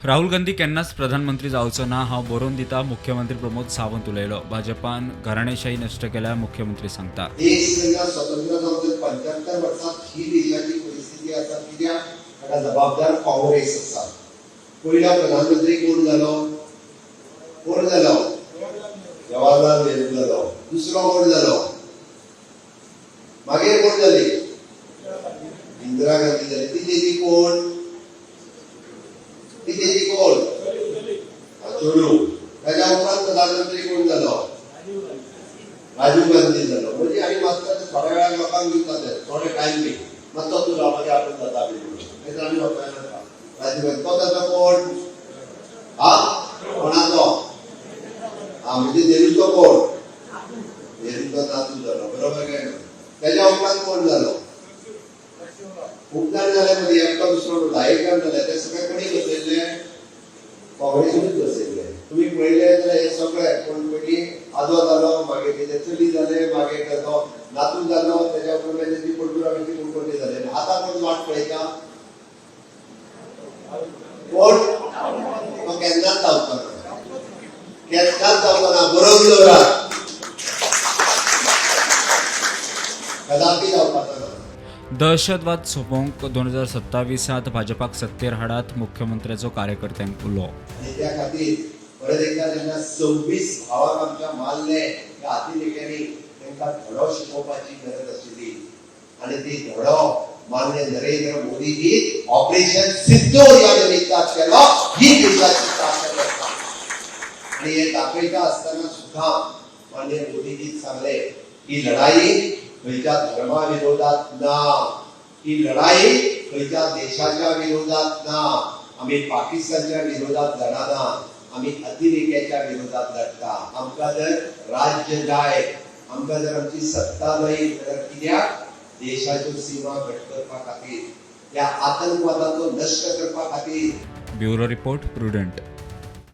राहुल गांधी केन्नाच प्रधानमंत्री जावचो ना, हांव बरोवन दिता, मुख्यमंत्री प्रमोद सावंत उलयलो. भाजपान घराणेशाही नश्ट केल्या, मुख्यमंत्री सांगता. देश जेन्ना स्वतंत्र जावन 75 वर्सां ही देशाची परिस्थिती आसा, कित्याक? ताका जबाबदार काँग्रेस आसा. पयलो प्रधानमंत्री कोण जालो? कोण जालो? जवाहरलाल नेहरू जालो. दुसरो कोण जालो? मागीर कोण जाली? इंदिरा गांधी जाली. ती तेजी कोण? ती तेजी कोण? चेडूं. ताच्या उपरांत प्रधानमंत्री कोण जालो? राजीव गांधी जालो. म्हणजे आनी मातसो थोड्या वेळान लोकांक दिवता ते थोडे टायम बी मातसो तूं राव, मागीर आपूण जाता बी म्हणून. आनी वचपाक नाका. राजीव गांधी तो ताचो कोण? हा, कोणाचो? हा, म्हणजे नेहरूचो कोण? नेहरूचो नातू जालो, बरोबर काय ना? त्याच्या उपरांत कोण जालो? खूप जाण जाले मध्ये. एकटो दुसरो, 10 एक जाण जाले. ते सगळे कोणी बसयल्ले? काँग्रेसीनूच बसयल्ले. तुम्ही पळयले जाल्यार हे सगळे कोण पयलीं आजो जालो, मागीर तेजे चली जाले, मागीर ताचो नातू जालो, तेज्या उपरांत मागीर तेजी पडटुरा कोण कोण जाले. आतां कोण वाट पळयता? कोण? तो केन्नाच जावचो ना, केन्नाच जावचो ना. बरोवन दवरात, कदापी जावपाचो ना. दहशतवाद सोंपोवंक 2027त भाजपाक सत्तेर हाडात, मुख्यमंत्र्याचो कार्यकर्त्यांक उलो. आणि त्या खातीर परत एकदा जेन्ना 26 भावांक आमच्या मारले त्या अतिरेक्यांनी, तांकां धडो शिकोवपाची गरज आशिल्ली आणि ती धडो माननीय नरेंद्र मोदीजी ऑपरेशन सिंदूर ह्या निमित्तात केलो. ही देशाची ताकद आसा. आणि हे दाखयता असताना सुद्धा माननीय मोदीजी सांगले, ही लढाई खंयच्या धर्मा विरोधात ना, ही लढाई खंयच्या देशाच्या विरोधात ना. आम्ही पाकिस्तानच्या विरोधात लढाना, आम्ही अतिरेक्याच्या विरोधात लढता. आमकां जर राज्य जाय, आमकां जर आमची सत्ता जाय जाल्यार कित्याक? देशाच्यो सीमा घट करपा खातीर, त्या आतंकवादाचो नश्ट करपा खातीर. Bureau report, prudent.